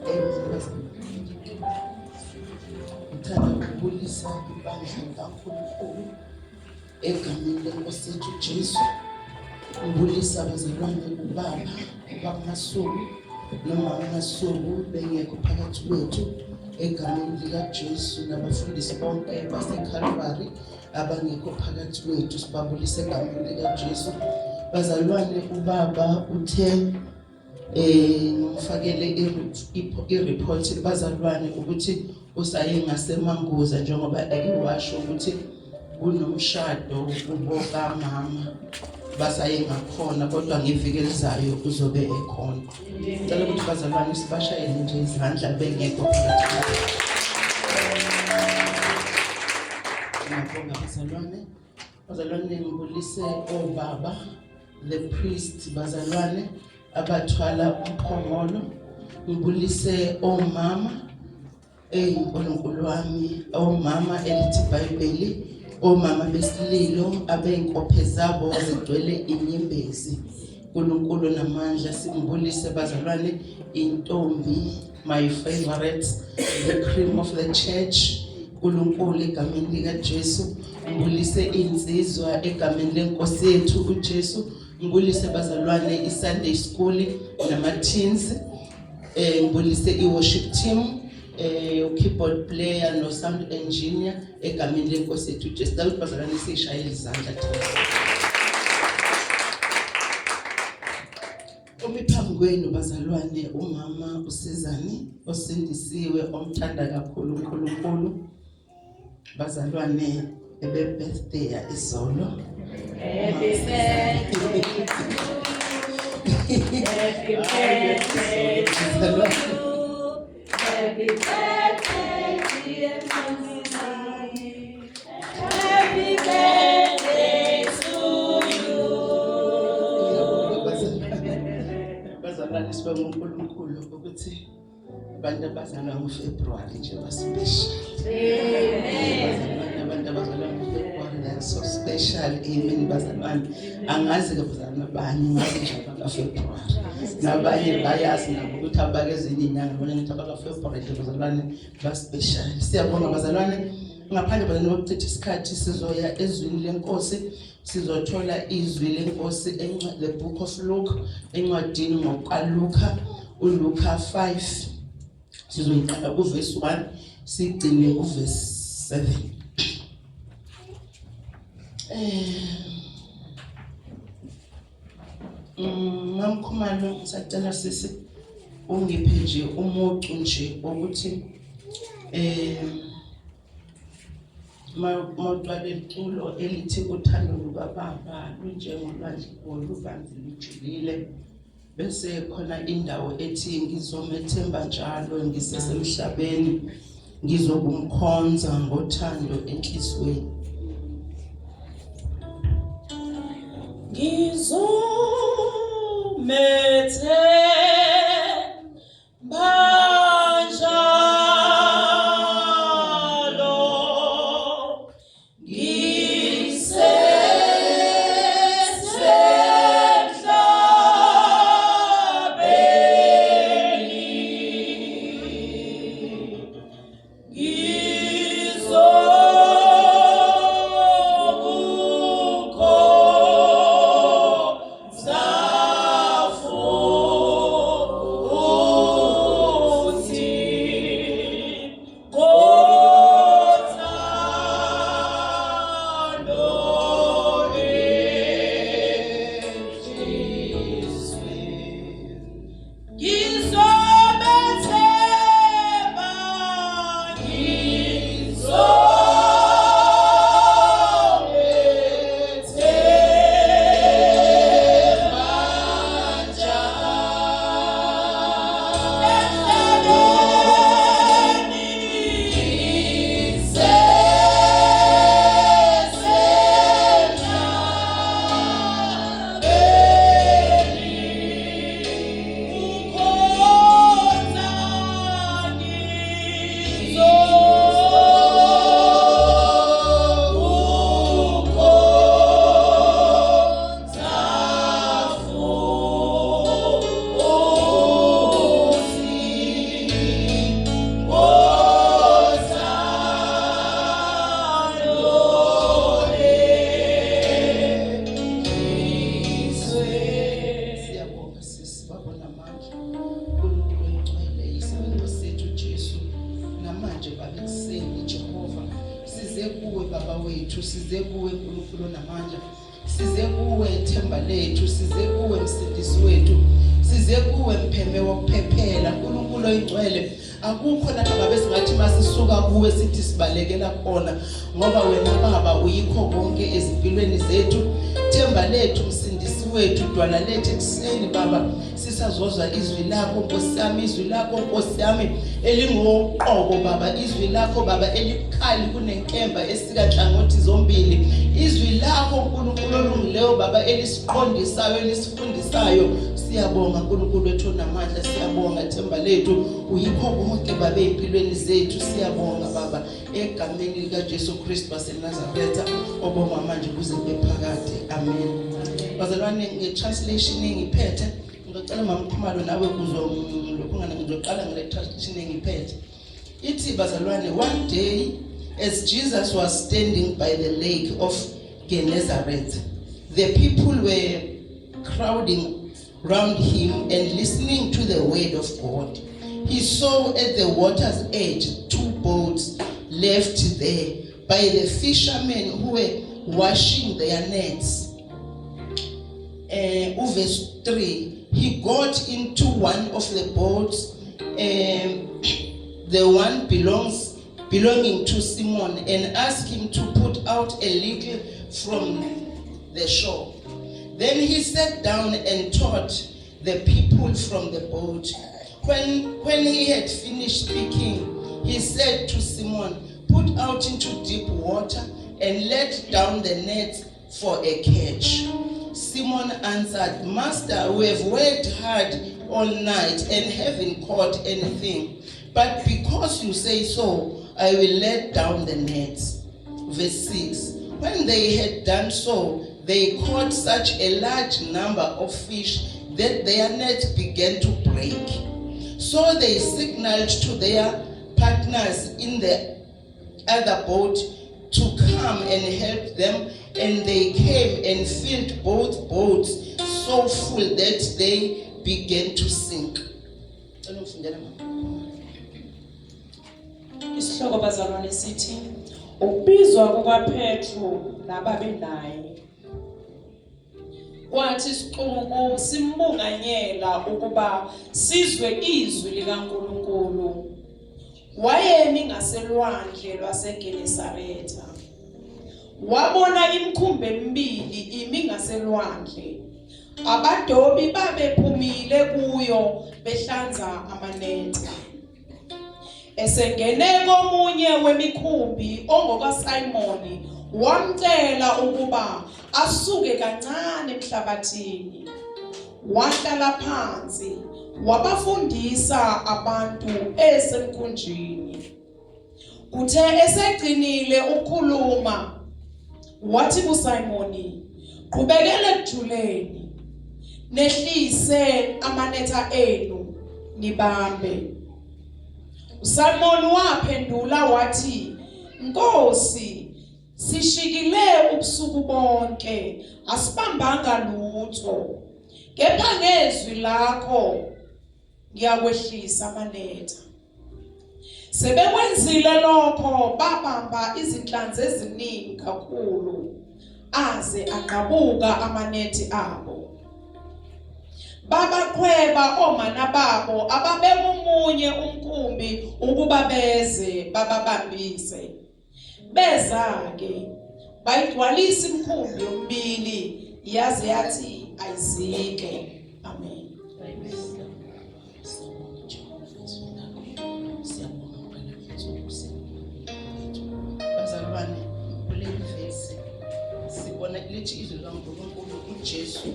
Amen. Ngithanda ukubulisa ibandla likaNkulunkulu egameni lenkosi yethu Jesu. Ngibulisa abazalwane ubaba, ubaba Masuku nomama Masuku bengekho phakathi kwethu egameni likaJesu nabafundisi bonke baseCalvary abangekho phakathi kwethu sibabulise egameni likaJesu. Bazalwane ubaba uthe eh ngimfakele i-report bazalwane ukuthi usaye ngasemanguza njengoba eke washo ukuthi kunomshado kubo kamama basaye ngakhona kodwa ngeviki elizayo uzobe ekhona. Ngicela ukuthi bazalwane sibashayele nje izandla bengekho phakathi. Ngiyabonga bazalwane. Bazalwane ngibulise obaba the priest bazalwane abathwala umphongolo. Ngibulise omama. Eyi Nkulunkulu wami, omama elithi iBhayibheli, omama besililo abey'nkophe zabo zigcwele inyembezi. Nkulunkulu namandla simbulise bazalwane intombi my favorite the cream of the church uNkulunkulu egameni likaJesu ngibulise insizwa egameni lenkosi yethu uJesu ngibulise bazalwane iSunday school nama teens eh ngibulise i-worship team eh u-keyboard player no sound engineer egameni lenkosi yethu Jesu Dawud bazalwane sishayele izandla thina Umi phambi kwenu bazalwane umama usizani osindisiwe omthanda kakhulu uNkulunkulu bazalwane ebe birthday ya izolo. Happy birthday to you. Happy birthday to you. Happy birthday dear Mzansi. Happy birthday to you. Bazalwane sibonga uNkulunkulu ukuthi abantu abazalwa ngoFebruary nje ba-special. Amen. Abantu abazalwa ngoFebruary they are so special. Amen bazalwane. Angazi ke bazalwane abanye ngazi nje abakaFebruary. Nabanye bayazi nabo ukuthi abakezinye inyanga bona ngithi abakaFebruary nje bazalwane ba-special. Siyabonga bazalwane. Ngaphandle bazalwane bokuchitha isikhathi sizoya ezwini lenkosi sizothola izwi lenkosi the book of Luke encwadini ngokukaLuka uLuka 5 sizoyiqala kuvesi 1 sigcine kuvesi 7 eh Mamkhumalo ngisacela sisi ungiphe nje umucu nje wokuthi eh Mawuqala iculo elithi uthando lukababa lunjengolwandle olubanzi lujulile bese khona indawo ethi ngizomethemba njalo ngisesemhlabeni ngizokumkhonza ngothando enhliziyweni Ngizomethe Baba ekuseni Jehova. Size kuwe Baba wethu, size kuwe Nkulunkulu onamandla. Size kuwe themba lethu, size kuwe msindisi wethu. Size kuwe mpheme wokuphephela, Nkulunkulu oyingcwele. Akukho lapha ngabe singathi masisuka kuwe sithi sibalekela khona ngoba wena Baba uyikho konke ezimpilweni zethu. Themba lethu msindisi wethu, dwala lethu ekuseni Baba. Sisazozwa izwi lakho Nkosi yami, izwi lakho Nkosi yami elingoqobo Baba, izwi lakho Baba elibukhali kunenkemba esika nhlangothi zombili, izwi lakho Nkulunkulu olungileyo Baba elisiqondisayo elisifundisayo. Siyabonga Nkulunkulu wethu onamandla, siyabonga themba lethu, uyikho konke Baba ezimpilweni zethu. Siyabonga Baba egameni likaJesu Kristu waseNazaretha obongwa manje kuze kube phakade, amen. Bazalwane, nge-translation engiphethe ngizocela mama Khumalo nawe kuzolokhungana, ngizoqala ngale translation engiphethe. Ithi bazalwane, one day as Jesus was standing by the lake of Gennesaret, the people were crowding round him and listening to the word of God. He saw at the water's edge two boats left there by the fishermen who were washing their nets. Verse 3, he got into one of the boats, the one belonging to Simon, and asked him to put out a little from the shore. Then he sat down and taught the people from the boat. When he had finished speaking, he said to Simon, "Put out into deep water and let down the nets for a catch." Simon answered, "Master, we have worked hard all night and haven't caught anything. But because you say so, I will let down the nets." Verse 6. When they had done so, they caught such a large number of fish that their nets began to break. So they signaled to their partners in the other boat to come and help them, and they came and filled both boats so full that they began to sink. Cela ungifundele, mama. Isihloko bazalwane sithi ukubizwa kukaPetru nababenaye. Kwathi isixuku simbunganyela ukuba sizwe izwi likaNkulunkulu. Wayemi ngaselwandle lwaseGenesaretha. Wabona imikhumbi emibili imi ngaselwandle. Abadobi babephumile kuyo behlanza amanetha. Esengene komunye wemikhumbi ongokaSimoni, wamcela ukuba asuke kancane emhlabathini. Wahlala phansi wabafundisa abantu esemkhunjini. Kuthe esegcinile ukukhuluma, wathi kuSimoni, "Qhubekele ekujuleni, nehlise amanetha enu nibambe." uSimon waphendula wathi, "Nkosi, sishikile ubusuku bonke asibambanga lutho, kepha ngezwi lakho ngiyakwehlisa amanetha." Sebekwenzile lokho babamba izinhlanzi eziningi kakhulu aze agqabuka amanethi abo. Babaqhweba omana babo ababekumunye umkhumbi ukuba beze bababambise. Beza ke bayigcwalisa imikhumbi yomibili yaze yathi ayizike. Amen. Siyabonga Jehova izwi lakho. Siyabonga Mqala mfethu, siyabonga. Bazalwane, kuleli vesi sibona lithi izwi likaNkulunkulu uJesu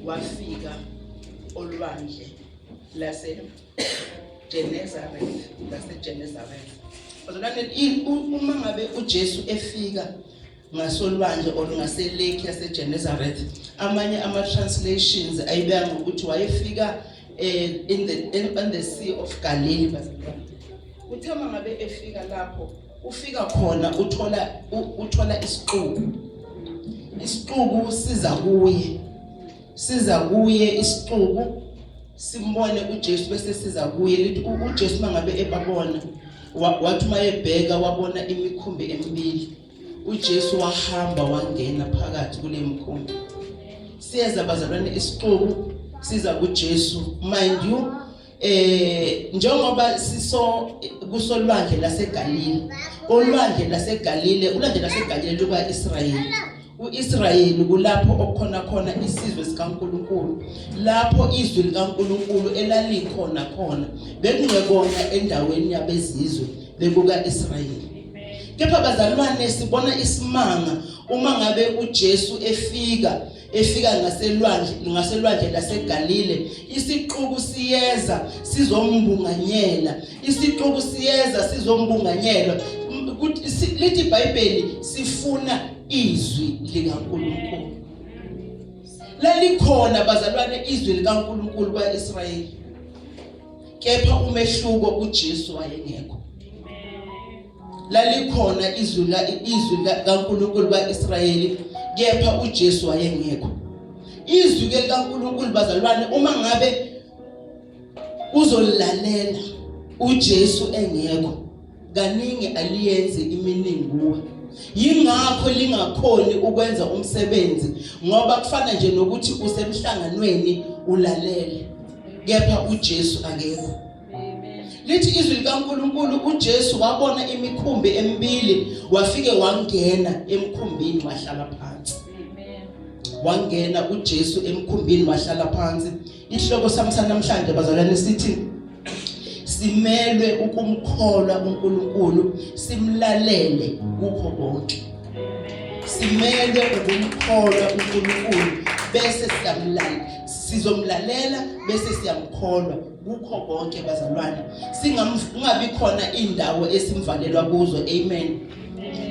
wafika olwandle lase Gennesareth, lase Gennesareth. Bazalwane, uma ngabe uJesu efika ngasolwandle or ngase lake yase Gennesareth, amanye ama translations ayibeka ngokuthi wayefika in the Sea of Galilee bazalwane. Uthe uma ngabe efika lapho, ufika khona uthola isixuku. Isixuku siza kuye. Siza kuye isixuku simbone uJesu bese siza kuye. Lithi uJesu mangabe ebabona Wathi uma ebheka wabona imikhumbi emibili. UJesu wahamba wangena phakathi kule mikhumbi. Siyeza bazalwane isixuku siza kuJesu. Mind you, njengoba siso kusolwandle laseGalile, olwandle laseGalile, ulwandle laseGalile luka-Israyeli. U-Israyeli kulapho okukhona khona isizwe sikaNkulunkulu, lapho izwi likaNkulunkulu elalikhona khona, bekungekona endaweni yabezizwe, bekuka-Israyeli. Kepha bazalwane, sibona isimanga uma ngabe uJesu efika ngaselwandle laseGalile, isixuku siyeza sizombunganyela, isixuku siyeza sizombunganyelwa. Lithi iBhayibheli sifuna izwi likaNkulunkulu. Lalikhona bazalwane izwi likaNkulunkulu kwaIsrayeli, kepha umehluko uJesu wayengekho. Lalikhona izwi likaNkulunkulu kwaIsrayeli, kepha uJesu wayengekho. Izwi ke likaNkulunkulu bazalwane, uma ngabe uzolalela uJesu engekho, kaningi aliyenzi iminingi kuwe. Yingakho lingakhoni ukwenza umsebenzi, ngoba kufana nje nokuthi usemhlanganweni ulalele, kepha uJesu akekho. Lithi izwi likaNkulunkulu, uJesu wabona imikhumbi emibili, wafike wangena emkhumbini wahlala phansi. Wangena uJesu emkhumbini wahlala phansi. Isihloko sami sanamhlanje bazalwane sithi simelwe ukumkholwa uNkulunkulu, simlalele kukho konke. Simelwe ukumkholwa uNkulunkulu bese siyamlalela, sizomlalela bese siyamkholwa kukho konke bazalwane. Singabi khona indawo esimvalelwa kuzo. Amen.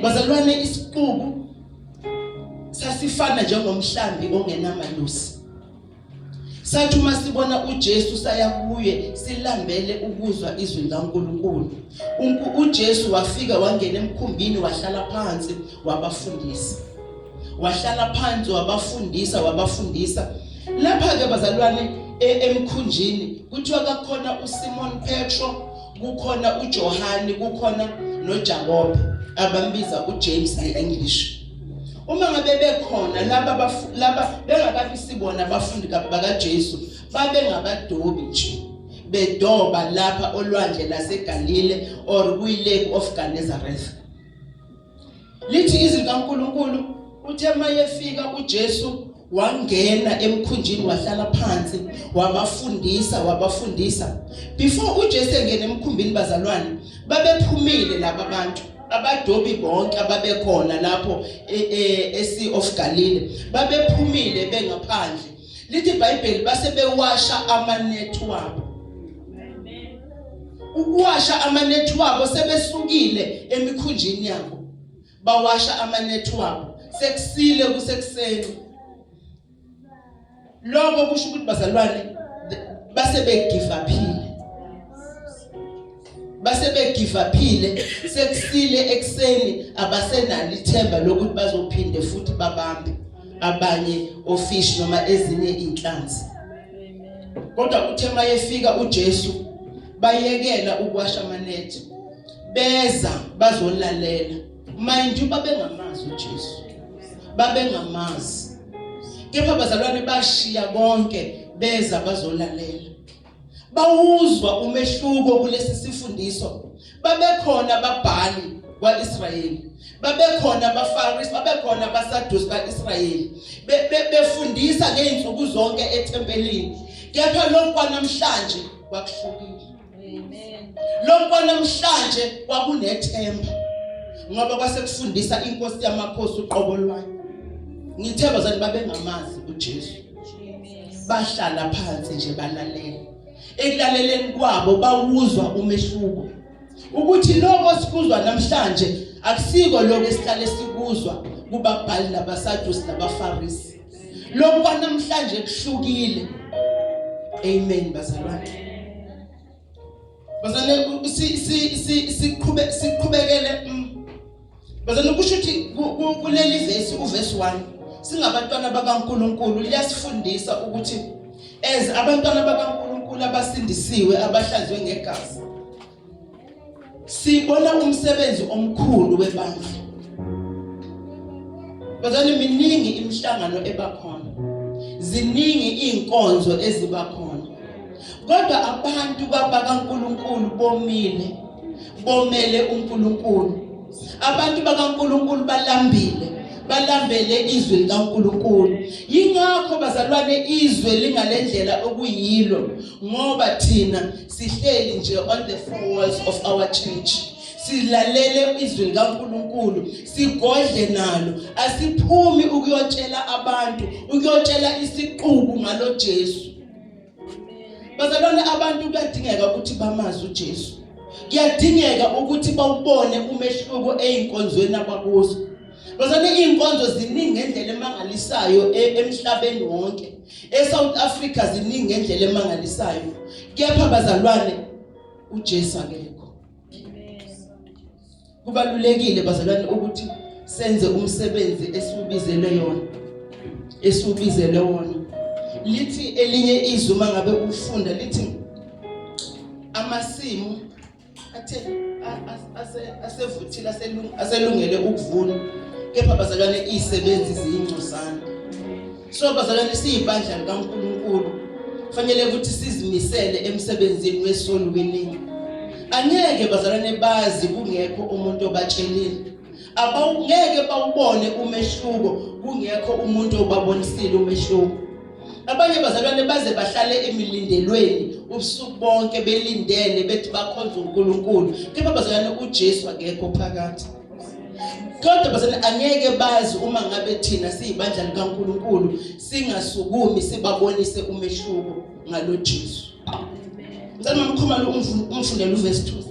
Bazalwane, isixuku sasifana njengomhlambi ongenamalusi. Sathi uma sibona uJesu saya kuye, silambele ukuzwa izwi likaNkulunkulu. UJesu wafika wangena emkhumbini wahlala phansi wabafundisa. Wahlala phansi wabafundisa, wabafundisa. Lapha ke bazalwane emkhunjini kuthiwa kakhona uSimon Petro, kukhona uJohane, kukhona noJakobe abambiza uJames ngeEnglish. Uma ngabe bekhona laba laba bengakabi sibona abafundi bakaJesu, babengabadobi nje, bedoba lapha olwandle laseGalile or kwi-Lake of Gennesareth. Lithi izwi likaNkulunkulu, uthe mayefika uJesu wangena emkhunjini wahlala phansi wabafundisa, wabafundisa. Before uJesu engena emkhumbini bazalwane, babephumile laba bantu abadobi bonke ababekhona lapho e-Sea of Galilee, babephumile bengaphandle. Lithi iBhayibheli base bewasha amanethi wabo. Ukuwasha amanethi wabo sebesukile emikhunjini yabo, bawasha amanethi wabo sekusile, kusekuseni. Lokho kusho ukuthi bazalwane base begive uphile, base begive uphile, sekusile ekuseni, abasenalo ithemba lokuthi bazophinde futhi babambe abanye ofish noma ezinye inhlanzi. Kodwa uthe mayefika uJesu bayekela ukuwasha amanethi, beza bazolalela. Mind you, babengamazi uJesu, babengamazi, kepha bazalwane bashiya konke beza bazolalela. Bawuzwa umehluko kulesi sifundiso. Babekhona ababhali kwaIsrayeli, babekhona abaFarisi, babekhona abaSadusi baIsrayeli, befundisa ngey'nsuku zonke ethempelini. Kepha lokhu kwanamhlanje kwakuhlukile. Amen. Lokhu kwanamhlanje kwakunethemba, ngoba kwasekufundisa inkosi yamakhosi uqobo lwayo. Ngithe bazali babengamazi uJesu, bahlala phansi nje balalela. Ekulaleleni kwabo bawuzwa umehluko, ukuthi lokho sikuzwa namhlanje akusiko lokho esihlale sikuzwa kubabhali nabaSadusi nabaFarisi. Lokho kwanamhlanje kuhlukile. Amen bazalwane. Bazalwane, si si si siqhube siqhubekele. Bazalwane, kusho ukuthi kuleli vesi, uvesi 1, singabantwana bakaNkulunkulu, liyasifundisa ukuthi as abantwana bakaNkulunkulu abasindisiwe, abahlanzwe ngegazi, Sibona umsebenzi omkhulu webandla. Bazali, miningi imihlangano ebakhona. Ziningi izinkonzo ezibakhona. Kodwa abantu bakaNkuluNkulu bomile. Bomele uNkulunkulu. Abantu bakaNkuluNkulu balambile. Balambele izwi likaNkuluNkulu. Yingakho bazalwane izwe lingalendlela okuyilo ngoba thina sihleli nje on the four walls of our church. Silalele izwi likaNkuluNkulu, sigodle nalo. Asiphumi ukuyotshela abantu, ukuyotshela isiqubu ngalo Jesu. Bazalwane, abantu kuyadingeka ukuthi bamazi uJesu. Kuyadingeka ukuthi bawubone umehluko ezinkonzweni abakuzo. Bazalwane, izinkonzo ziningi ngendlela emangalisayo emhlabeni wonke. ESouth Africa ziningi ngendlela emangalisayo. Kepha bazalwane, uJesu akekho. Kubalulekile bazalwane ukuthi senze umsebenzi esiwubizelwe yona. Esiwubizelwe wona. Lithi elinye izwi uma ngabe ufunda lithi amasimu athe asevuthile aselungele ukuvuna, kepha bazalwane izisebenzi ziyingcosana. So bazalwane, siyibandla likaNkuluNkulu, kufanele ukuthi sizimisele emsebenzini we-soul winning. Angeke bazalwane bazi kungekho umuntu obatshelile, abawungeke bawubone umehluko kungekho umuntu obabonisile umehluko. Abanye bazalwane baze bahlale emilindelweni ubusuku bonke belindele bethi bakhonza uNkulunkulu, kepha bazalwane uJesu akekho phakathi. Kodwa bazalwane angeke bazi uma ngabe thina siyibandla likaNkulunkulu singasukumi sibabonise umehluko ngalo Jesu. Ngicela mama Khumalo umfundele uverse 2.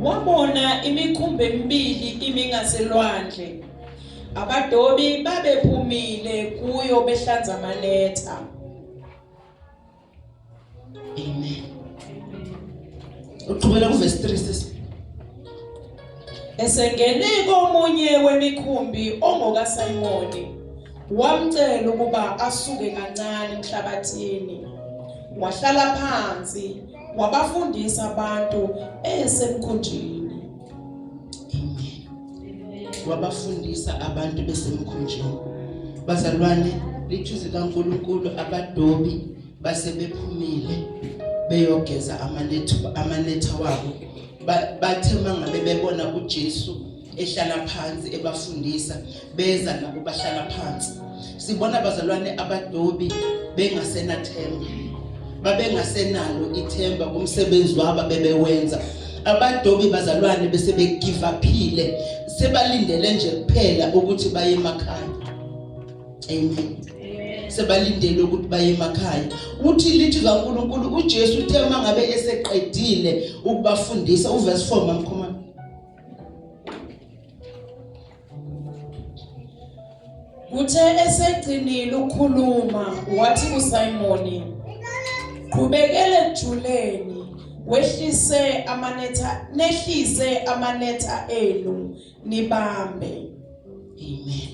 Wabona imikhumbi emibili imi ngaselwandle. Abadobi babephumile kuyo behlanza amaletha. Amen. Uqhubela kuverse 3 sisi. Esengene komunye wemikhumbi ongokaSimoni, wamcela ukuba asuke kancane emhlabathini. Wahlala phansi wabafundisa abantu esemkhunjini. Amen. Wabafundisa abantu besemkhunjini. Bazalwane, lithuzi kaNkuluNkulu, abadobi basebephumile beyogeza amanetha wabo. Bathe mangabe bebona uJesu ehlala phansi ebafundisa, beza nabo bahlala phansi. Sibona bazalwane abadobi bengasenathemba, babengasenalo ithemba kumsebenzi wabo bebewenza. Abadobi bazalwane bese begive uphile, sebalindele nje kuphela ukuthi baye emakhaya. Amen. Sebalindele ukuthi baye emakhaya. Uthi lithi kaNkuluNkulu uJesu uthe uma ngabe eseqedile ukubafundisa, uverse 4 mamkhumalo. Kuthe esegcinile ukukhuluma wathi kuSimoni, qhubekele ejuleni wehlise amanetha nehlise amanetha enu nibambe. Amen.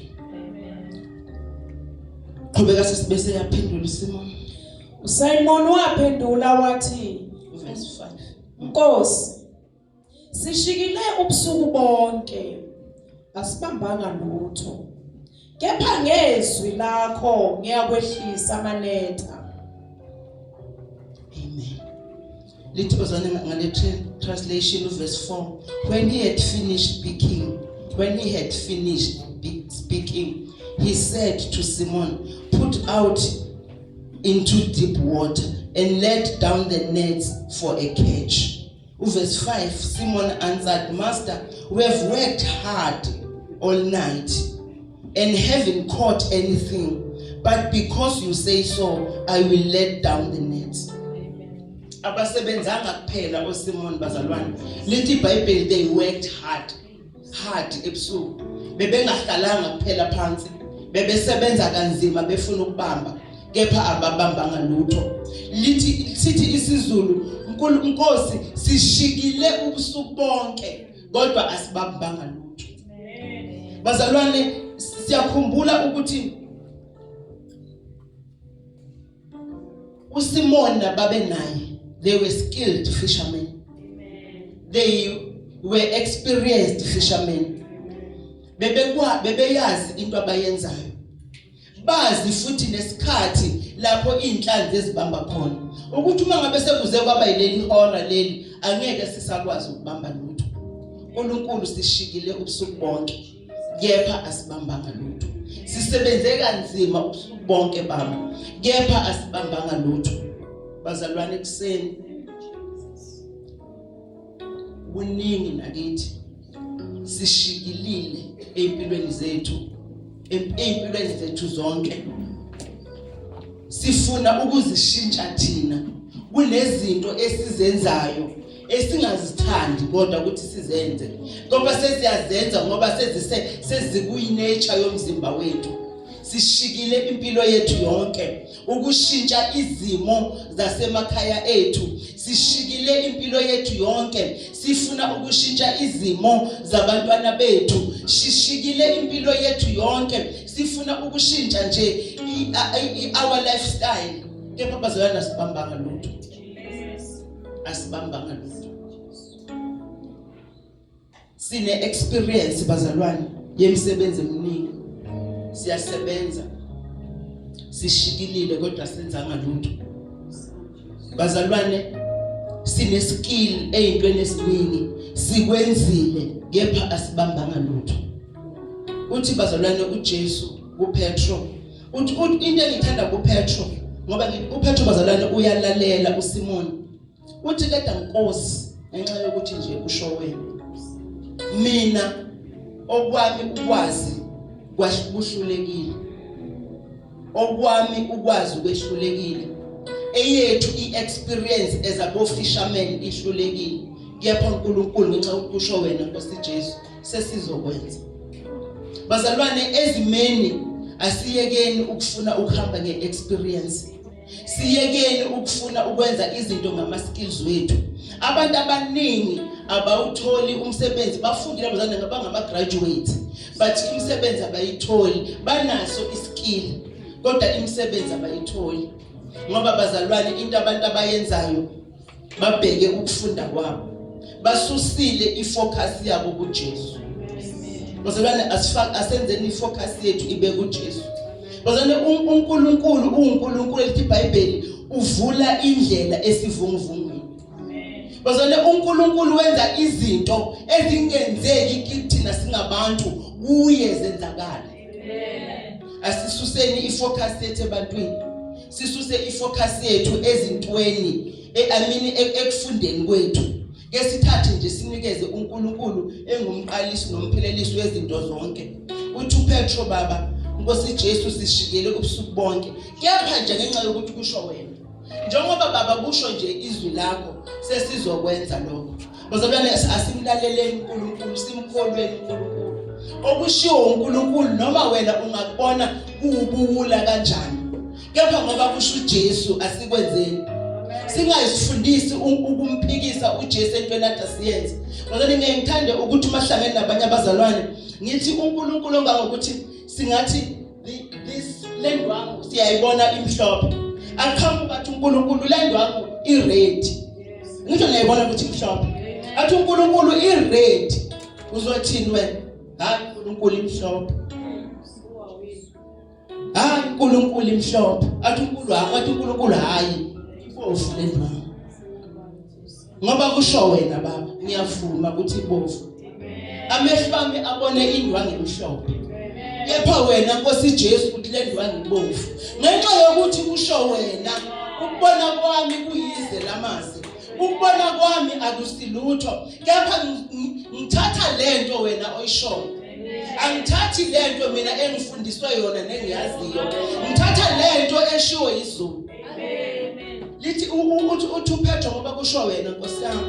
Qhubeka sesibese yaphendula uSimon. USimon waphendula wathi, verse 5. Nkosi, sishikile ubusuku bonke asibambanga lutho, kepha ngezwi lakho ngiyakwehlisa amanetha. Amen. Lithi bazalwane ngale translation verse 4, when he had finished speaking, when he had finished speaking, he said to Simon, put out into deep water and let down the nets for a catch. Verse 5, Simon answered, Master, we have worked hard all night and haven't caught anything, but because you say so, I will let down the nets. Abasebenzanga kuphela oSimon bazalwane. Lithi iBhayibheli they worked hard, hard ebusuku. Bebengahlalanga kuphela phansi, bebesebenza kanzima befuna ukubamba, kepha ababambanga lutho. Lithi sithi isiZulu, Nkosi, sishikile ubusuku bonke kodwa asibambanga lutho. Bazalwane, siyakhumbula ukuthi uSimon nababe naye, they were skilled fishermen, they were experienced fishermen. Bebekwa bebeyazi into abayenzayo, bazi futhi nesikhathi lapho inhlanzi ezibamba khona, ukuthi uma ngabe sekuze kwaba yileli hora leli, angeke sisakwazi ukubamba lutho. uNkulunkulu, sishikile ubusuku bonke, kepha asibambanga lutho. Sisebenze kanzima ubusuku bonke baba, kepha asibambanga lutho. Bazalwane, ekuseni kuningi nakithi sishikilile empilweni zethu, empilweni zethu zonke sifuna ukuzishintsha thina. Kunezinto esizenzayo esingazithandi kodwa ukuthi sizenze, ngoba sesiyazenza, ngoba sezise sezikuyi-nature yomzimba wethu. Sishikile impilo yethu yonke ukushintsha izimo zasemakhaya ethu, sishikile impilo yethu yonke sifuna ukushintsha izimo zabantwana bethu, sishikile impilo yethu yonke sifuna ukushintsha nje our lifestyle, kepha bazalwane, asibambanga lutho, asibambanga lutho. Sine experience bazalwane yemisebenzi eminingi, siyasebenza, sishikilile, kodwa senzanga lutho. Bazalwane, sine skill eyintweni eziningi, sikwenzile, kepha asibambanga lutho. Uthi bazalwane uJesu kuPetro, uthi into engithanda kuPetro, ngoba uPetro bazalwane uyalalela uSimon, uthi keda Nkosi, ngenxa yokuthi nje usho wena, mina okwami ukwazi kuhlulekile, okwami ukwazi kwehlulekile, eyethu i-experience as abo fishermen ihlulekile, kepha uNkulunkulu, ngenxa yokusho wena Nkosi Jesu, sesizokwenza. Bazalwane, ezimeni asiyekeni ukufuna ukuhamba nge-experience, siyekeni ukufuna ukwenza izinto ngama skills wethu. Abantu abaningi abawutholi umsebenzi, bafundile abazalwane, ngabangama graduates, but imisebenzi abayitholi. Banaso iskill, kodwa imisebenzi abayitholi, ngoba bazalwane, into abantu abayenzayo, babheke ukufunda kwabo, basusile ifocus yabo kuJesu. Bazalwane, asifake, asenzeni ifocus yethu ibe kuJesu. Bazalwane, uNkulunkulu uNkulunkulu, elithi iBhayibheli, uvula indlela esivunguvungwini. Bazalwane, uNkulunkulu wenza izinto ezingenzeki kithina singabantu, kuye zenzakala. Asisuseni ifocus yethu ebantwini, sisuse ifocus yethu ezintweni, I mean ekufundeni kwethu. Ke sithathe nje sinikeze uNkulunkulu engumqalisi nomphelelisi wezinto zonke. Uthi uPetro, baba Nkosi Jesu, sishikele ubusuku bonke, kepha nje ngenxa yokuthi kusho wena, njengoba baba kusho nje izwi lakho, sesizokwenza lokho. Bazalwane, asimlaleleni uNkulunkulu, simkholweni uNkulunkulu. Okushiwo uNkulunkulu, noma wena ungakubona kuwubuwula kanjani, kepha ngoba kusho uJesu, asikwenzeni. Singayifundisi ukumphikisa uJesu entweni ade siyenze. Bazalwane, ngeke ngithande ukuthi uma hlangene nabanye abazalwane ngithi uNkulunkulu ongangokuthi singathi this lendwangu siyayibona imhlophe, aqhamuka athi uNkulunkulu lendwangu ired. Ngisho ngiyayibona ukuthi imhlophe, athi uNkulunkulu ired, uzothini wena? Hayi, uNkulunkulu imhlophe. Hayi, uNkulunkulu imhlophe. Athi uNkulunkulu, athi uNkulunkulu, hayi, ibovu lendwangu. Ngoba kusho wena baba, ngiyavuma ukuthi ibovu. Amehlo ami abone indwangu emhlophe, kepha wena Nkosi Jesu uthi le ndwangu ibovu. Ngenxa yokuthi kusho wena, ukubona kwami kuyize lamazi, ukubona kwami akusilutho, kepha ngithatha lento wena oyishoyo. Angithathi lento mina engifundiswe yona nengiyaziyo, ngithatha lento eshiwo izulu. Lithi uthi uPetro, ngoba kusho wena Nkosi yami,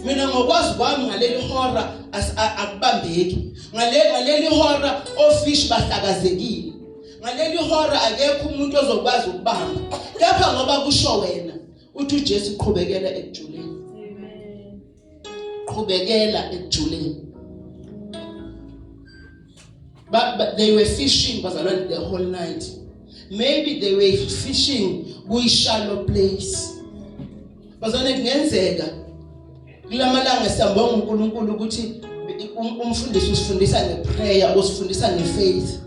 mina ngokwazi kwami ngaleli hora akubambeki, ngaleli hora ofish bahlakazekile, ngaleli hora akekho umuntu ozokwazi ukubamba, kepha ngoba kusho wena. Uthi uJesu, qhubekela ekujuleni, qhubekela ekujuleni. But they were fishing bazalwane the whole night. Maybe they were fishing kwi-shallow place. Bazalwane, kungenzeka kulamalanga siyambonga uNkulunkulu ukuthi umfundisi usifundisa ngeprayer, usifundisa ngefaith.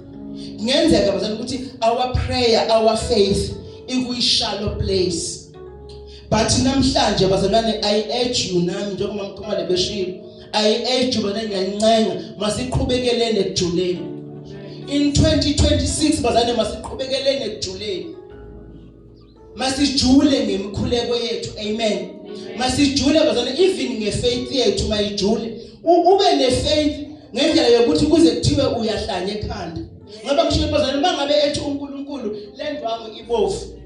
Kungenzeka bazalwane ukuthi our prayer, our faith ikuyi-shallow place. But namhlanje bazalwane, I urge you nami njengoba ngiphuma lebeshilo, I urge you bazalwane, ngiyancenga masiqhubekeleni ekujuleni. In 2026 bazalwane, masiqhubekeleni ekujuleni. Masijule ngemikhuleko yethu. Amen. Masijule bazalwane, even ngefaith yethu mayijule. Ube nefaith ngendlela yokuthi kuze kuthiwe uyahlanya ekhanda. Ngoba kusho bazalwane, mangabe ethi uNkulunkulu le ndwangu ibovu,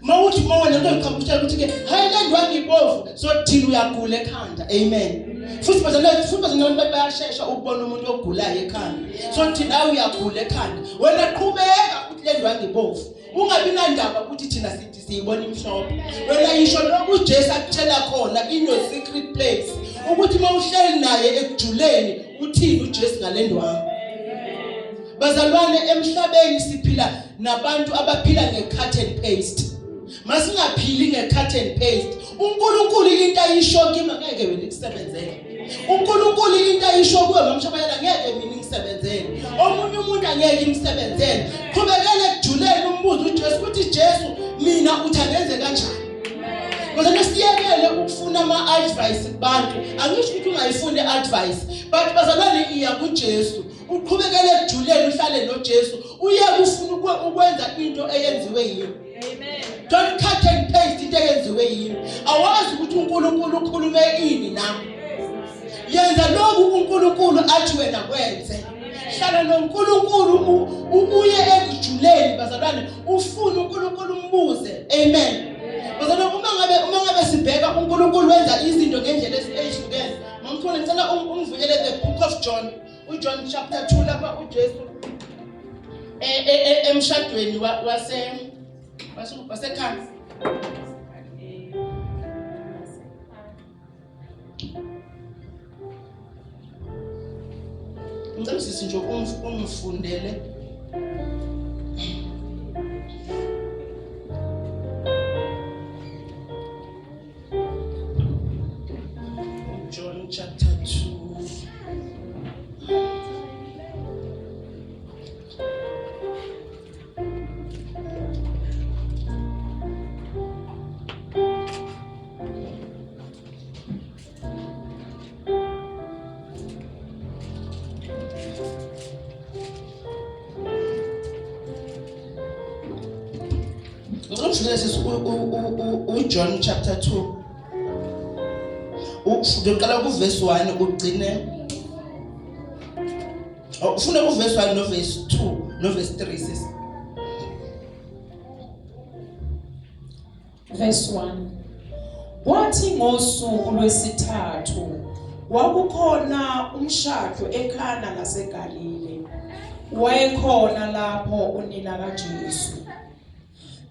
mawuthi mawena into iqhamuka ukuthi ke hayi le ndwangu ibovu, so thina uyagula ekhanda. Amen. Futhi bazalwane, futhi bazalwane bayashesha ukubona umuntu ogulayo ekhanda. So thina uyagula ekhanda, wena qhubeka ukuthi le ndwangu ibovu, ungabi nandaba ukuthi thina sithi siyibona imhlophe. Wena yisho lokhu uJesu akutshela khona in your secret place, ukuthi mawuhleli naye ekujuleni uthini uJesu ngale ndwangu. Bazalwane, emhlabeni siphila nabantu abaphila nge-cut and paste. Masingaphili nge-cut and paste. uNkulunkulu into ayisho kimi angeke wena ikusebenzele. uNkulunkulu into ayisho kuwe mamshabayela ngeke mina ingisebenzele, omunye umuntu angeke imsebenzele. Qhubekele ekujuleni, umbuzo uJesu ukuthi Jesu mina uthi angenze kanjani. Bazalwane, siyekele ukufuna ama-advice kubantu. Angisho ukuthi ungayifuni i-advice, but bazalwane, iya kuJesu, uqhubekele ekujuleni, uhlale noJesu, uye ufuna ukwenza into eyenziwe yimi. Amen. Don't cut and paste into eyenziwe yimi. Awazi ukuthi uNkulunkulu ukhulume ini na. Yenza lokhu uNkulunkulu athi wena kwenze. Hlala noNkulunkulu, uye ekujuleni bazalwane, ufune uNkulunkulu, umbuze. Amen. Bazalwane, uma ngabe sibheka uNkulunkulu wenza izinto ngendlela ezihlukene. Mamkhulu, ngicela ungivulele the book of John, uJohn chapter 2, lapha uJesu emshadweni wase waseKhana. Ngicela sisi nje ungifundele John chapter 2. Ngicela ungifundele sisi uJohn chapter 2. Uqala kuverse 1 ugcine. Ufuna uverse 1 no verse 2 no verse 3 sisi. Verse 1. Kwathi ngosuku lwesithathu kwakukhona umshado eKhana laseGalile. Wayekhona lapho unina kaJesu.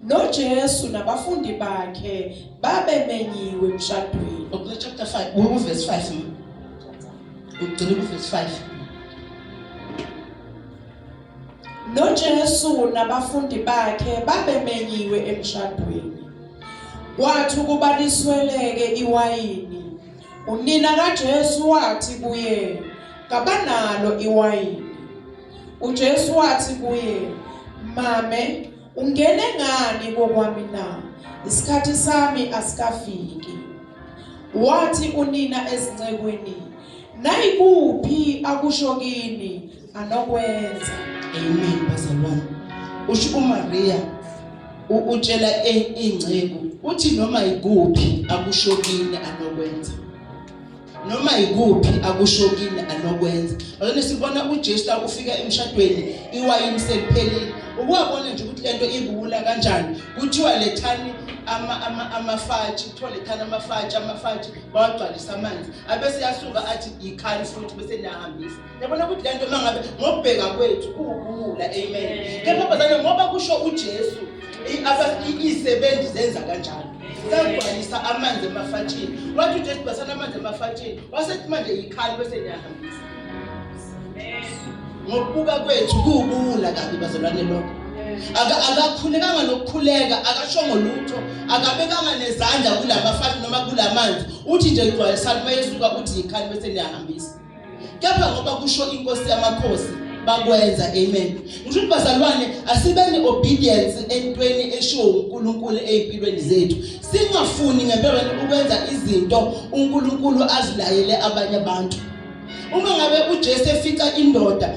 NoJesu nabafundi bakhe babemenyiwe emshadweni. Ugcine chapter 5, uverse 5. Ugcine kuverse 5. NoJesu nabafundi bakhe babemenyiwe emshadweni. Kwathi ukuba lisweleke iwayini, unina kaJesu wathi kuye, "Kabanalo iwayini." UJesu wathi kuye, "Mame, ungene ngani kokwami na? Isikhathi sami asikafiki." Wathi unina ezincekweni, "Nayikuphi akusho kini anokwenza." Amen bazalwane. Usho uMaria utshela ingceku uthi noma ikuphi akusho kini anokwenza. Noma ikuphi akusho kini anokwenza. Bazalwane, sibona uJesu la ufika emshadweni, iwayini seliphelile. Ukuwabona nje ukuthi lento ibuwula kanjani. Kuthiwa lethani ama ama amafatshi, kuthiwa lethani amafatshi, amafatshi bawagcwalisa amanzi. Abese yasuka athi ikhali futhi bese niyahambisa. Yabona ukuthi lento mangabe ngokubheka kwethu kuwubuwula. Amen. Kepha bazalwane, ngoba kusho uJesu, izisebenzi zenza kanjalo. Zagcwalisa amanzi emafatshini. Wathi uJesu basana amanzi emafatshini. Wasethi manje ikhali bese niyahambisa. Ngokubuka kwethu kuwubuwula kabi bazalwane lokho. Akakhulekanga nokukhuleka, akashongo lutho, akabekanga nezandla kulamafashi noma kulamanzi. Uthi nje gcwalisani, mayesuka uthi yikhani bese niyahambisa. Kepha ngoba kusho inkosi yamakhosi bakwenza. Amen. Ngisho ukuthi bazalwane, asibeni obedience entweni eshiwo uNkulunkulu ezimpilweni zethu, singafuni ngempela ukwenza izinto uNkulunkulu azilayele abanye abantu. Uma ngabe uJesu efica indoda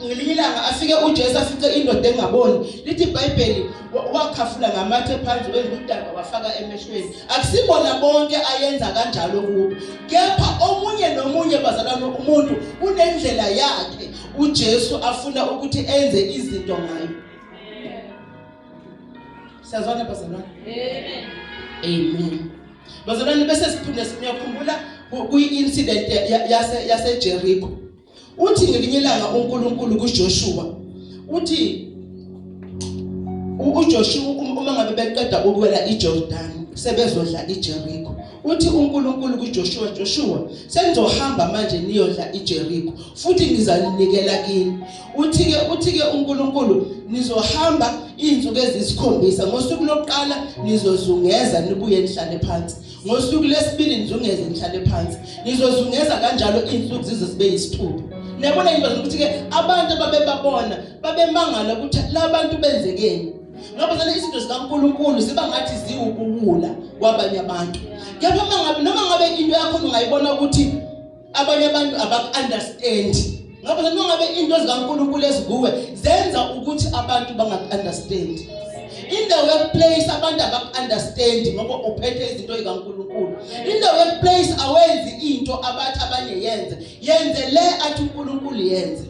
ngelinye ilanga, afike uJesu afice indoda engaboni, lithi iBhayibheli wakhafula ngamathe phansi, wenza udaka, wafaka emehlweni. Akusibona bonke ayenza kanjalo kubo, kepha omunye nomunye, bazalwane, umuntu unendlela yakhe uJesu afuna ukuthi enze izinto ngayo. Siyazwana, bazalwane? Amen, amen, bazalwane. Bese siphinde siyakhumbula kuyi-incident yase Jericho. Uthi ngelinye ilanga uNkulunkulu kuJoshua, uthi uJoshua uma ngabe beqeda ukuwela iJordan, sebezodla iJericho, uthi uNkulunkulu kuJoshua, "Joshua, senizohamba manje niyodla iJericho, futhi ngizalinikela kini." Uthi ke uNkulunkulu, "Nizohamba izinsuku ezisikhombisa. Ngosuku lokuqala nizozungeza, nibuye nihlale phansi. Ngosuku lesibili nizungeze, nihlale phansi. Nizozungeza kanjalo izinsuku zize zibe yisithupha." Niyabona into ukuthi ke abantu ababebabona babemangala ukuthi labantu benzekeni, ngoba zona izinto zikaNkulunkulu ziba ngathi ziwubuwula kwabanye abantu. Kepha mangabe noma ngabe into yakho ungayibona ukuthi abanye abantu abaku-understand, ngoba noma ngabe into zikaNkulunkulu ezikuwe zenza ukuthi abantu bangaku-understand in the workplace, abantu abaku-understand ngoba uphethe izinto zikaNkulunkulu. In the workplace awenzi into abathi abanye yenze, yenze le athi uNkulunkulu yenze,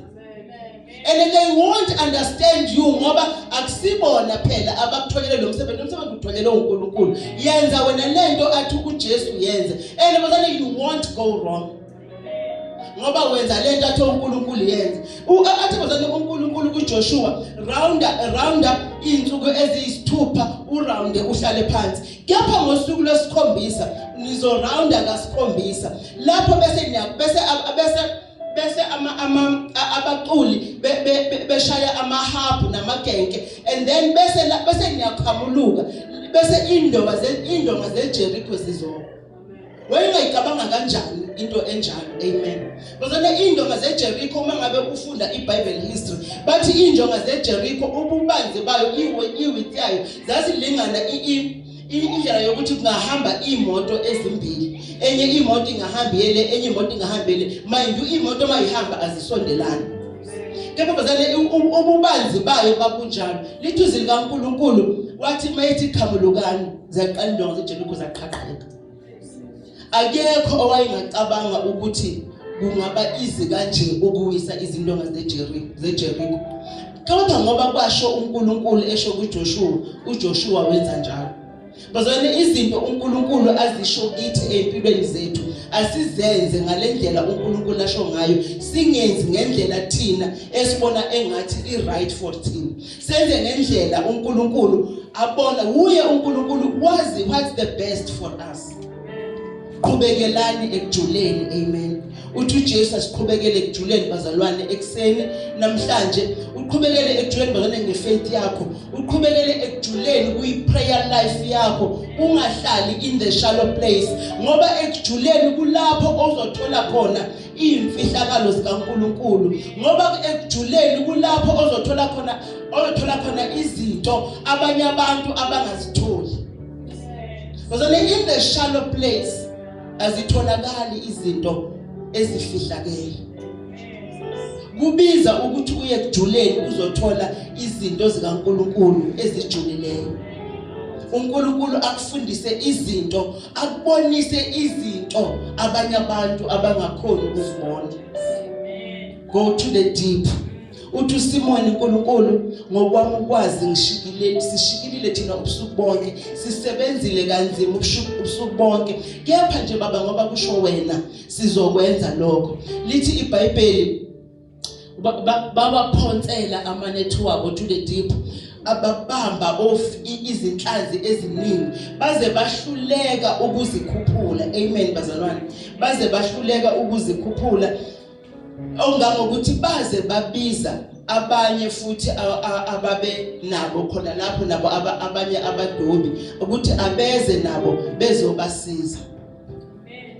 and they won't understand you, ngoba akusibona phela abakutholele lo msebenzi. Lo msebenzi utholele uNkulunkulu. Yenza wena lento athi uJesu yenze, and bazalwane, you won't go wrong ngoba wenza lento athi uNkulunkulu yenze. Athi, bazalwane, uNkulunkulu kuJoshua, "Rounda, rounda izinsuku eziyisithupha, urounde uhlale phansi. Kepha ngosuku lwesikhombisa nizorounda kasikhombisa lapho, bese niya bese ama ama abaculi beshaya amahabhu namagenke, and then bese niyaqhamuluka, bese indonga zeJericho zizoba." Wayengayicabanga kanjani into enjalo? Amen. Bazalwane, indonga zeJericho, uma ngabe ufunda iBible history, bathi indonga zeJericho ububanzi bayo, iwidth yayo, zazilingana indlela yokuthi kungahamba imoto ezimbili. Enye imoto ingahamba yele, enye imoto ingahamba yele. Mind you, imoto mayihamba azisondelani. Kepha bazalwane, ububanzi bayo babunjalo. Lithi izwi likaNkulunkulu, wathi mayethi qhamulukani, zaqala indonga zeJericho zaqhaqheka. Akekho owayengacabanga ukuthi kungaba easy kanje ukuwisa izindonga zeJericho. Kodwa ngoba kwasho uNkulunkulu, esho kuJoshua, uJoshua wenza njalo. Bazalwane, izinto uNkulunkulu azisho kithi empilweni zethu, asizenze ngalendlela uNkulunkulu asho ngayo, singenzi ngendlela thina esibona engathi i-right for thina. Senze ngendlela uNkulunkulu abona uye uNkulunkulu wazi what's the best for us. Qhubekelani ekujuleni. Amen. Uthi uJesu asiqhubekele ekujuleni, bazalwane. Ekseni namhlanje uqhubekele ekujuleni, bazalwane, ngefaith yakho. Uqhubekele ekujuleni kuyi prayer life yakho. Ungahlali in the shallow place, ngoba ekujuleni kulapho ozothola khona imfihlakalo zikaNkulunkulu, ngoba ekujuleni kulapho ozothola khona izinto abanye abantu abangazitholi. Bazalwane, in the shallow place azitholakali izinto ezifihlakele. Kubiza ukuthi uye kujuleni uzothola izinto zikaNkulunkulu ezijulileyo. uNkulunkulu akufundise izinto, akubonise izinto abanye abantu abangakhoni ukuzibona. Go to the deep. Uthi uSimoni, "uNkulunkulu, ngokwami ukwazi ngishikilele, sishikilile thina ubusuku bonke, sisebenzile kanzima ubusuku bonke, kepha nje baba, ngoba kusho wena, sizokwenza lokho." Lithi iBhayibheli bawaphonsela amanethi wabo to the deep, ababamba off izinhlanzi eziningi baze bahluleka ukuzikhuphula. Amen, bazalwane. Baze bahluleka ukuzikhuphula ongangokuthi baze babiza abanye futhi ababe nabo khona lapho nabo abanye abadobi ukuthi abeze nabo bezobasiza.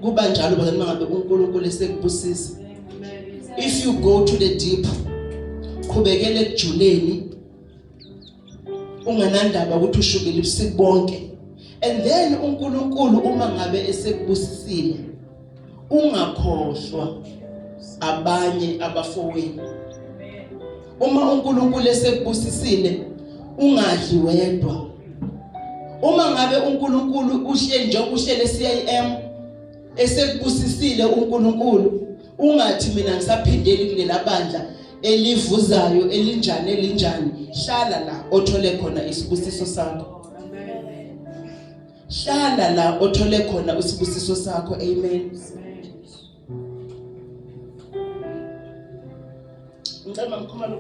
Kuba njalo bazalwane mangabe uNkulunkulu esekubusisa. If you go to the deep, qhubekele ekujuleni unganandaba ukuthi ushukile ubusuku bonke, and then uNkulunkulu uma ngabe esekubusisile ungakhohlwa abanye abafowenu. Uma uNkulunkulu esekubusisile ungadli wedwa. Uma ngabe uNkulunkulu uhleli nje uhlele CIM esekubusisile uNkulunkulu, ungathi mina ngisaphindeli kulela bandla elivuzayo elinjani elinjani. Hlala la othole khona isibusiso sakho, hlala la othole khona isibusiso sakho. Amen. Ngicela mamkhumalo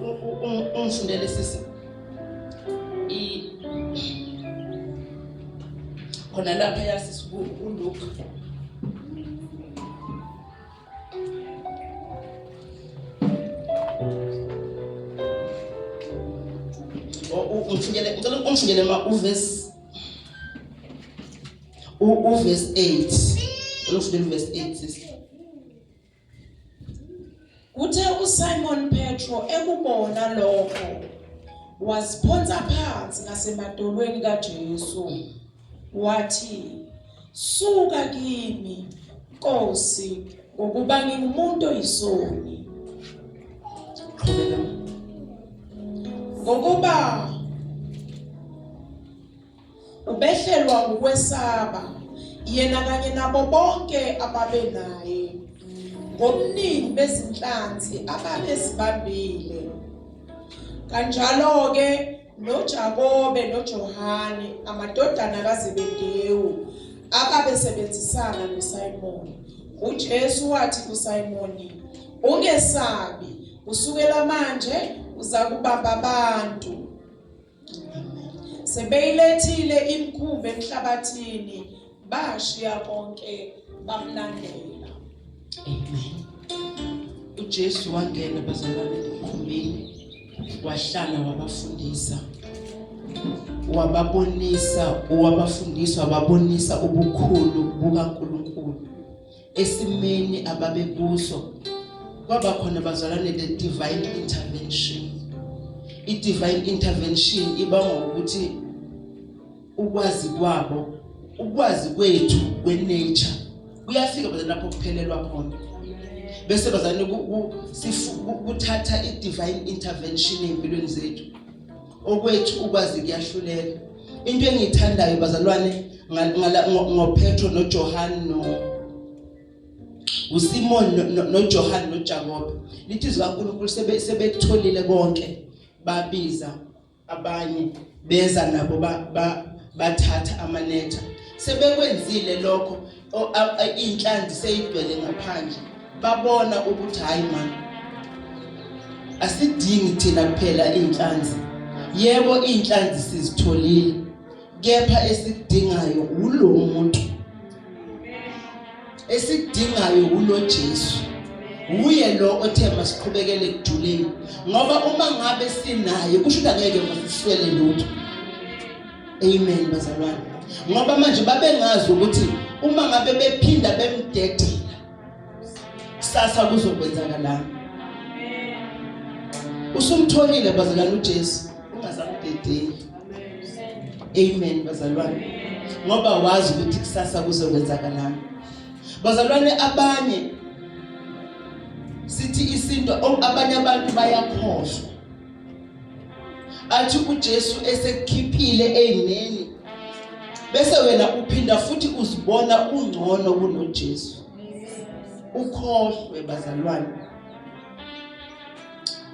ungifundele sisi khona lapha yasisi uLuke. Ungifundele, ngicela ungifundele ma uverse uverse 8. Ungifundele uverse 8 sisi. Kuthe uSimon Petro ekubona lokho, waziphonsa phansi ngasemadolweni kaJesu, wathi, Suka kimi, Nkosi, ngokuba ngingumuntu oyisoni. Qhubeka. Ngokuba ubehlelwa ngukwesaba, yena kanye nabo bonke ababenaye, ngobuningi bezinhlanzi ababezibambile. Kanjalo-ke noJakobe noJohane, amadodana kaZebedewu, ababesebenzisana noSimoni. UJesu wathi kuSimoni, Ungesabi, kusukela manje uzakubamba abantu. Sebeyilethile imikhumbi emhlabathini, bashiya konke bamlandela. Amen. UJesu wangena bazalwane emkhumbini, wahlala wabafundisa, wababonisa, wabafundisa, wababonisa ubukhulu bukaNkulunkulu esimeni ababekuso. Kwaba khona bazalwane the divine intervention. I-divine intervention ibangwa ukuthi ukwazi kwabo, ukwazi kwethu kwe-nature kuyafika bazalwane lapho kuphelelwa khona, bese bazalwane kuthatha i-divine intervention ey'mpilweni zethu. Okwethu ukwazi kuyahluleka. Into engiyithandayo bazalwane ngoPetro noJohane no uSimon noJohane noJakobe, lithi izwi kaNkulunkulu sebekutholile konke, babiza abanye beza nabo bathatha amanetha. Sebekwenzile lokho, inhlanzi seyigcwele ngaphandle, babona ukuthi hayi man, asidingi thina kuphela inhlanzi. Yebo, inhlanzi sizitholile, kepha esikudingayo ulo muntu, esikudingayo ulo Jesu. Uye lo othe masiqhubekele ekujuleni, ngoba uma ngabe sinaye kusho ukuthi angeke masiswele lutho. Amen bazalwane. Ngoba manje babengazi ukuthi uma ngabe bephinda bemdedela kusasa kuzokwenzakalani. Usumtholile bazalwane uJesu, ungasamdedeli. Amen bazalwane. Ngoba wazi ukuthi kusasa kuzokwenzakalani. Bazalwane, abanye sithi isinto, abanye abantu bayakhohlwa. Athi uJesu esekukhiphile eyimeni, bese wena uphinda futhi uzibona ungcono kunoJesu. Ukhohlwe bazalwane.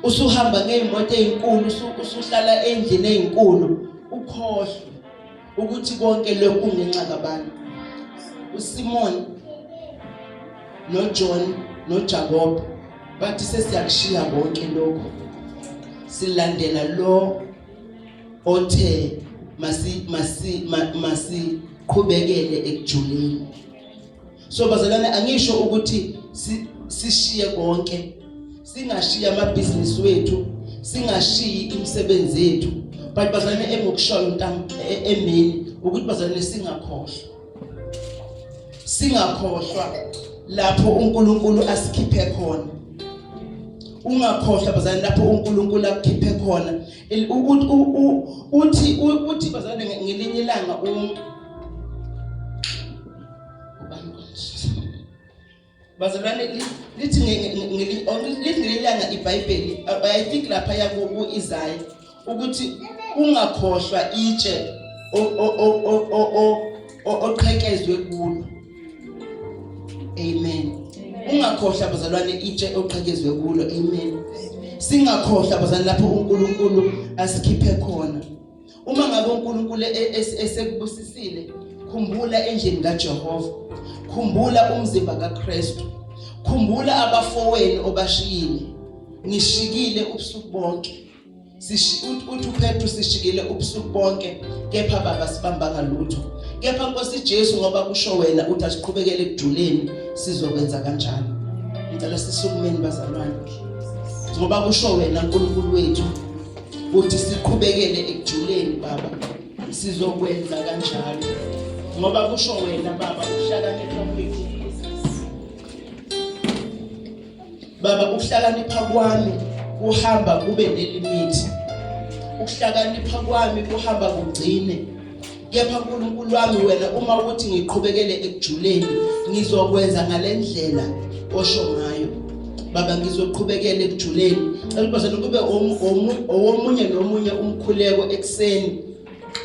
Usuhamba ngezimoto ezinkulu, usuhlala endlini ezinkulu, ukhohlwe ukuthi konke lokhu kungenxa kabani. uSimon noJohn noJakob bathi sesiyakushiya konke lokho, silandela lo othe masi masi masiqhubekele ekujuleni. So bazalwane, angisho ukuthi sishiye konke, singashiya amabhizinisi wethu, Singashiyi imisebenzi yethu. But bazalwane, engokushoyo emini ukuthi bazalwane singakhohlwa. Singakhohlwa lapho uNkulunkulu asikhiphe khona. Ungakhohlwa bazalwane lapho uNkulunkulu akukhiphe khona. Uthi uthi bazalwane ngelinye ilanga ubani bazalwane lithi lithi ngelanga iBhayibheli, I think lapha ya ku-Isaiah, ukuthi ungakhohlwa itshe oqhekezwe kulo. Amen. Ungakhohlwa bazalwane itshe oqhekezwe kulo. Amen. Singakhohlwa bazalwane lapho uNkulunkulu asikhiphe khona. Uma ngabe uNkulunkulu esekubusisile, khumbula endlini kaJehova, khumbula umzimba kaKristu, khumbula abafowenu obashiyile. Ngishikile ubusuku bonke, uthi uPetru, sishikile ubusuku bonke, kepha baba sibambanga lutho, kepha Nkosi Jesu, ngoba kusho wena uthi asiqhubekele ekujuleni, sizokwenza kanjalo. Ngicela sisukumeni bazalwane, ngoba kusho wena uNkulunkulu wethu uthi siqhubekele ekujuleni baba, sizokwenza kanjalo, ngoba kusho wena baba. Ukuhlakanipha kwethu baba, ukuhlakanipha kwami kuhamba kube nelimit, ukuhlakanipha kwami kuhamba kugcine, kepha uNkulunkulu wami wena uma uthi ngiqhubekele ekujuleni, ngizokwenza ngalendlela osho ngayo baba, ngizoqhubekela ekujuleni. Cela ubazalwane kube owomunye nomunye umkhuleko ekuseni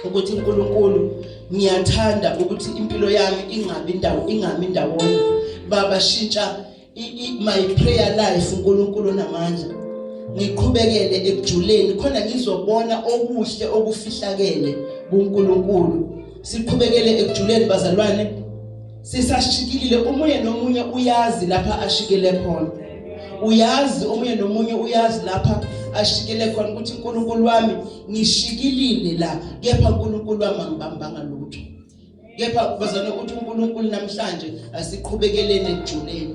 ukuthi uNkulunkulu, ngiyathanda ukuthi impilo yami ingabi indawo, ingami ndawonye baba, shintsha my prayer life uNkulunkulu namandla, ngiqhubekele ekujuleni khona ngizobona okuhle okufihlakele kuNkulunkulu. Siqhubekele ekujuleni bazalwane, sisashikilile. Omunye nomunye uyazi lapha ashikele khona, uyazi, omunye nomunye uyazi lapha ashikele khona ukuthi uNkulunkulu wami, ngishikilile la, kepha uNkulunkulu wami angibambanga lutho. Kepha bazalwane, uthi uNkulunkulu namhlanje asiqhubekeleni ekujuleni,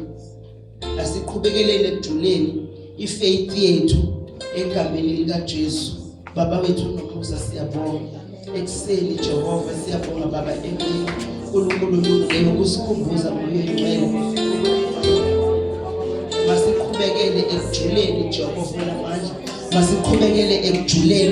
asiqhubekeleni ekujuleni ifaith yethu egameni likaJesu. Baba wethu nomusa, siyabonga ekuseni Jehova, siyabonga baba emini, uNkulunkulu olungileyo, ukusikhumbuza ngomoya oyingcwele, masiqhubekele ekujuleni Jehova namandla, masiqhubekele ekujuleni.